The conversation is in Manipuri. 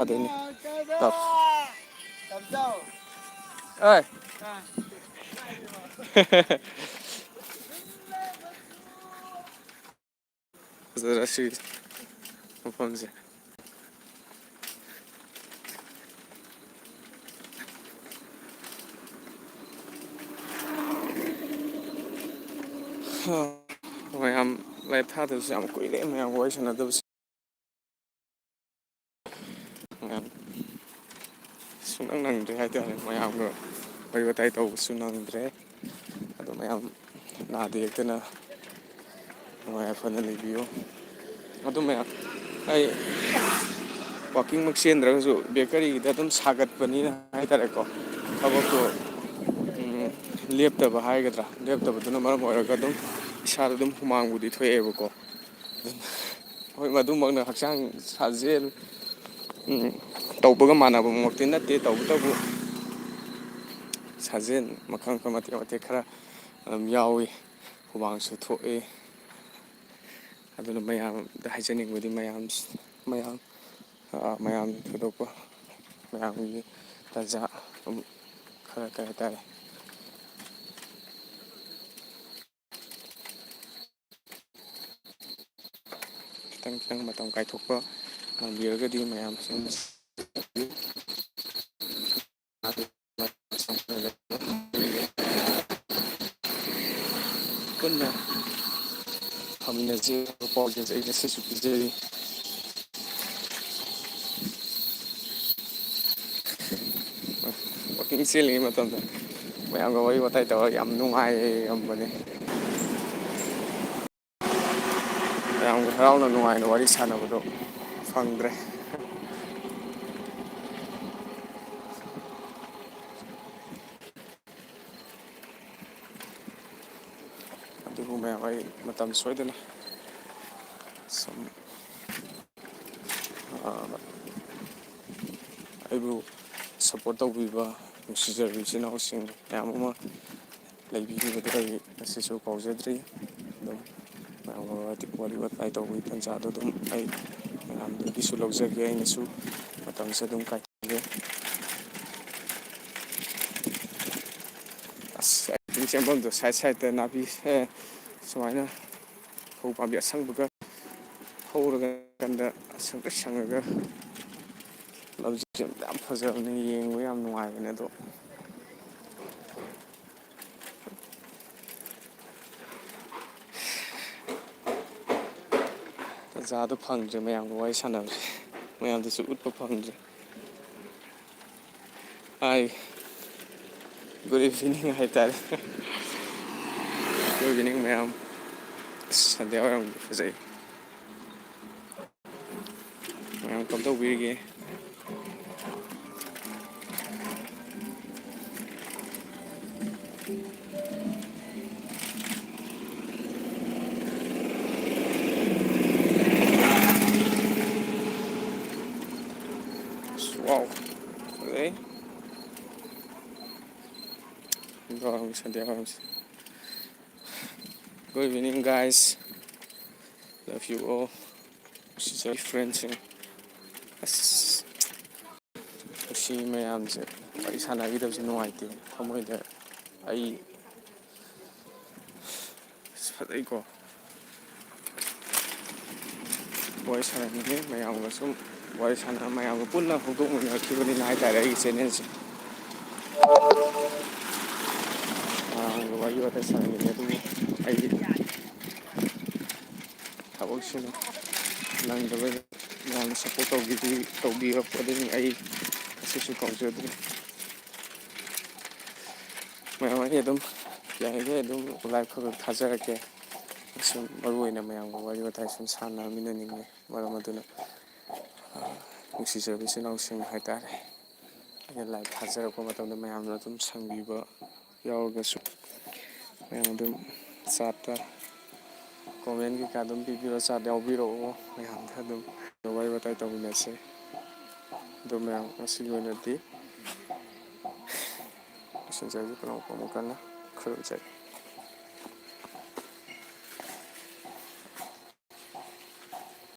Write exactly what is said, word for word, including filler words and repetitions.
ꯐꯗꯣꯏꯅꯤ꯫ ꯇꯞ꯫ ꯑꯣꯏ꯫ ꯐꯖꯔꯦ ꯁꯤ ꯃꯐꯝꯁꯦ꯫ ꯃꯌꯥꯝ ꯂꯥꯏꯞ ꯊꯥꯗꯕꯁꯨ ꯌꯥꯝ ꯀꯨꯏꯔꯦ, ꯃꯌꯥꯝꯒ ꯋꯥꯔꯤ ꯁꯥꯟꯅꯗꯕꯁꯨ꯫ ꯃꯌꯥꯝ ꯁꯨꯡꯅꯪ ꯅꯪꯗ꯭ꯔꯦ ꯍꯥꯏꯇꯥꯔꯦ, ꯃꯌꯥꯝꯒ ꯋꯥꯔꯤ ꯋꯥꯇꯥꯏ ꯇꯧꯕꯁꯨ ꯅꯪꯗ꯭ꯔꯦ꯫ ꯑꯗꯣ ꯃꯌꯥꯝ ꯅꯥꯗ ꯌꯦꯛꯇꯅ ꯅꯨꯡꯉꯥꯏ ꯌꯥꯏꯐꯅ ꯂꯩꯕꯤꯌꯨ꯫ ꯑꯗꯨ ꯃꯌꯥꯝ ꯑꯩ ꯋꯥꯛꯀꯤꯡꯃꯛ ꯆꯦꯟꯗ꯭ꯔꯒꯁꯨ ꯕꯦꯀꯔꯤꯒꯤꯗ ꯑꯗꯨꯝ ꯁꯥꯒꯠꯄꯅꯤꯅ ꯍꯥꯏꯇꯥꯔꯦꯀꯣ, ꯊꯕꯛꯇꯣ, ꯎꯝ, ꯂꯦꯞꯇꯕ ꯍꯥꯏꯒꯗ꯭ꯔꯥ, ꯂꯦꯞꯇꯕꯗꯨꯅ ꯃꯔꯝ ꯑꯣꯏꯔꯒ ꯑꯗꯨꯝ ꯏꯁꯥꯗ ꯑꯗꯨꯝ ꯍꯨꯃꯥꯡꯕꯨꯗꯤ ꯊꯣꯛꯑꯦꯕꯀꯣ꯫ ꯍꯣꯏ, ꯃꯗꯨꯃꯛꯅ ꯍꯛꯆꯥꯡ ꯁꯥꯖꯦꯜ, ꯎꯝ, ꯇꯧꯕꯒ ꯃꯥꯟꯅꯕꯃꯛꯇꯤ ꯅꯠꯇꯦ, ꯇꯧꯕꯇꯕꯨ ꯁꯥꯖꯦꯜ ꯃꯈꯜ ꯃꯈꯜ ꯃꯇꯦꯛ ꯃꯇꯦꯛ ꯈꯔ ꯑꯗꯨꯝ ꯌꯥꯎꯏ, ꯍꯨꯃꯥꯡꯁꯨ ꯊꯣꯛꯏ꯫ ꯑꯗꯨꯅ ꯃꯌꯥꯝꯗ ꯍꯥꯏꯖꯅꯤꯡꯕꯗꯤ ꯃꯌꯥꯝ, ꯃꯌꯥꯝ, ꯑ, ꯃꯌꯥꯝ ꯊꯣꯏꯗꯣꯛꯄ ꯃꯌꯥꯝꯒꯤ ꯇꯥꯟꯖꯥ ꯑꯗꯨꯝ ꯈꯔ ꯀꯩ ꯍꯥꯏꯇꯥꯔꯦ, ꯈꯤꯇꯪ ꯈꯤꯇꯪ ꯃꯇꯝ ꯀꯥꯏꯊꯣꯛꯄ ꯉꯝꯕꯤꯔꯒꯗꯤ ꯃꯌꯥꯝꯁꯤꯡ ꯄꯨꯟꯅ ꯐꯝꯃꯤꯟꯅꯁꯤ ꯍꯥꯏꯕ ꯄꯥꯎꯖꯦꯜꯁꯦ ꯑꯩ ꯉꯁꯤꯁꯨ ꯄꯤꯖꯔꯤ꯫ ꯋꯥꯛꯀꯤꯡ ꯆꯦꯜꯂꯤꯉꯩ ꯃꯇꯝꯗ ꯃꯌꯥꯝꯒ ꯋꯥꯔꯤ ꯋꯥꯇꯥꯏ ꯇꯧꯔꯒ ꯌꯥꯝ ꯅꯨꯡꯉꯥꯏꯔꯝꯕꯅꯦ꯫ ꯃꯌꯥꯝꯒ ꯍꯔꯥꯎꯅ ꯅꯨꯡꯉꯥꯏꯅ ꯋꯥꯔꯤ ꯁꯥꯟꯅꯕꯗꯣ ꯐꯪꯗ꯭ꯔꯦ꯫ ꯑꯗꯨꯕꯨ ꯃꯌꯥꯝ, ꯑꯩ ꯃꯇꯝ ꯁꯣꯏꯗꯅ ꯁꯨꯝ, ꯑ, ꯑꯩꯕꯨ ꯁꯞꯄꯣꯔꯠ ꯇꯧꯕꯤꯕ, ꯅꯨꯡꯁꯤꯖꯕ ꯏꯆꯤꯟ ꯏꯅꯥꯎꯁꯤꯡ ꯃꯌꯥꯝ ꯑꯃ ꯂꯩꯕꯤꯔꯤꯕꯗꯨ ꯑꯩ ꯉꯁꯤꯁꯨ ꯀꯥꯎꯖꯗ꯭ꯔꯤ꯫ ꯑꯗꯨꯝ ꯃꯌꯥꯝꯒ ꯋꯥꯔꯤ ꯋꯥꯇꯥꯏ ꯇꯧꯕꯒꯤ ꯇꯥꯟꯖꯥꯗꯣ ꯑꯗꯨꯝ ꯑꯩ ꯃꯌꯥꯝꯗꯒꯤꯁꯨ ꯂꯧꯖꯒꯦ꯫ ꯑꯩꯅꯁꯨ ꯃꯊꯪ ꯃꯇꯝꯁꯨ ꯑꯗꯨꯝ ꯀꯥꯏꯊꯣꯛꯑꯦ꯫ ꯑꯁ, ꯑꯩ ꯆꯦꯟꯐꯝꯗꯣ ꯁꯥꯏꯠ ꯁꯥꯏꯠꯇ ꯅꯥꯄꯤ, ꯑꯦ, ꯁꯨꯃꯥꯏꯅ ꯐꯧ ꯄꯥꯝꯕꯤ ꯑꯁꯪꯕꯒ ꯍꯧꯔꯒ ꯀꯟꯗ ꯁꯪꯇ꯭ꯔꯤꯛ ꯁꯪꯉꯒ ꯂꯧꯁꯤꯡꯁꯦ ꯌꯥꯝ ꯐꯖꯕꯅꯦ, ꯌꯦꯡꯕ ꯌꯥꯝ ꯅꯨꯡꯉꯥꯏꯕꯅꯦ꯫ ꯑꯗꯣ ꯇꯥꯟꯖꯥꯗꯣ ꯐꯪꯗ꯭ꯔꯦ ꯃꯌꯥꯝꯒ ꯋꯥꯔꯤ ꯁꯥꯟꯅꯕꯁꯦ, ꯃꯌꯥꯝꯗꯁꯨ ꯎꯠꯄ ꯐꯪꯗ꯭ꯔꯦ꯫ Hi, good evening ꯍꯥꯏꯇꯥꯔꯦ꯫ Good evening ꯃꯌꯥꯝ꯫ ꯑꯁ, ꯁꯟꯙ꯭ꯌꯥ ꯋꯥꯏꯔꯝꯒꯤ ꯐꯖꯩ꯫ ꯃꯌꯥꯝ ꯀꯝꯗꯧꯕꯤꯔꯤꯒꯦ? Wow, ꯐꯖꯩ꯫ ꯁꯟꯙ꯭ꯌꯥ ꯋꯥꯏꯔꯝꯁꯦ꯫ Good evening, guys. Love you all. ꯁꯤꯁꯦ ꯑꯩ ꯐ꯭ꯔꯦꯟꯁꯤꯡ꯫ ꯑꯁ, ꯅꯨꯡꯁꯤ ꯃꯌꯥꯝꯁꯦ, ꯋꯥꯔꯤ ꯁꯥꯟꯅꯈꯤꯗꯕꯁꯦ ꯅꯨꯡꯉꯥꯏꯇꯦ ꯊꯃꯣꯏꯗ꯫ ꯑꯩ ꯑꯁ, ꯐꯖꯩꯀꯣ꯫ ꯋꯥꯔꯤ ꯁꯥꯟꯅꯅꯤꯡꯉꯤ ꯃꯌꯥꯝꯒ ꯁꯨꯝ꯫ ꯋꯥꯔꯤ ꯁꯥꯟꯅ ꯃꯌꯥꯝꯒ ꯄꯨꯟꯅ ꯍꯧꯗꯣꯛꯃꯤꯟꯅꯔꯛꯈꯤꯕꯅꯤꯅ ꯍꯥꯏꯇꯥꯔꯦ ꯑꯩꯒꯤ ꯆꯦꯅꯦꯜꯁꯦ꯫ ꯃꯌꯥꯝꯒ ꯋꯥꯔꯤ ꯋꯥꯇꯥꯏ ꯁꯥꯟꯅꯅꯤꯡꯉꯤ꯫ ꯑꯗꯨꯕꯨ ꯑꯩꯒꯤ ꯊꯕꯛꯁꯤꯅ ꯅꯪꯗꯕꯒꯤ ꯃꯌꯥꯝꯅ ꯁꯞꯄꯣꯔꯠ ꯇꯧꯕꯤꯕꯤ-, ꯇꯧꯕꯤꯔꯛꯄꯗꯒꯤ ꯑꯩ ꯉꯁꯤꯁꯨ ꯀꯥꯎꯖꯗ꯭ꯔꯤ꯫ ꯃꯌꯥꯝ ꯑꯩ ꯑꯗꯨꯝ ꯌꯥꯔꯤꯈꯩ ꯑꯗꯨꯝ ꯂꯥꯏꯚ ꯈꯔ ꯈꯔ ꯊꯥꯖꯔꯛꯀꯦ꯫ ꯁꯨꯝ ꯃꯔꯨ ꯑꯣꯏꯅ ꯃꯌꯥꯝꯒ ꯋꯥꯔꯤ ꯋꯥꯇꯥꯏ ꯁꯨꯝ ꯁꯥꯟꯅꯃꯤꯟꯅꯅꯤꯡꯉꯤ꯫ ꯃꯔꯝ ꯑꯗꯨꯅ, ꯑ, ꯅꯨꯡꯁꯤꯖꯕ ꯏꯆꯤꯜ ꯏꯅꯥꯎꯁꯤꯡ ꯍꯥꯏꯇꯥꯔꯦ, ꯑꯩꯅ ꯂꯥꯏꯚ ꯊꯥꯖꯔꯛꯄ ꯃꯇꯝꯗ ꯃꯌꯥꯝꯅ ꯑꯗꯨꯝ ꯁꯪꯕꯤꯕ ꯌꯥꯎꯔꯒꯁꯨ, ꯃꯌꯥꯝ ꯑꯗꯨꯝ ꯆꯥꯠꯇ ꯀꯣꯃꯦꯟ ꯀꯩꯀꯥ ꯑꯗꯨꯝ ꯄꯤꯕꯤꯔꯣ, ꯆꯥꯠ ꯌꯥꯎꯕꯤꯔꯛꯑꯣ꯫ ꯃꯌꯥꯝꯗ ꯑꯗꯨꯝ ꯋꯥꯔꯤ ꯋꯥꯇꯥꯏ ꯇꯧꯃꯤꯟꯅꯁꯦ꯫ ꯑꯗꯣ ꯃꯌꯥꯝ ꯉꯁꯤꯒꯤ ꯑꯣꯏꯅꯗꯤ ꯂꯣꯏꯁꯤꯟꯖꯔꯒꯦ꯫ ꯀꯅꯥꯒꯨꯝꯕ ꯑꯃꯨꯛ ꯀꯟꯅ ꯈꯨꯔꯨꯝꯖꯔꯤ꯫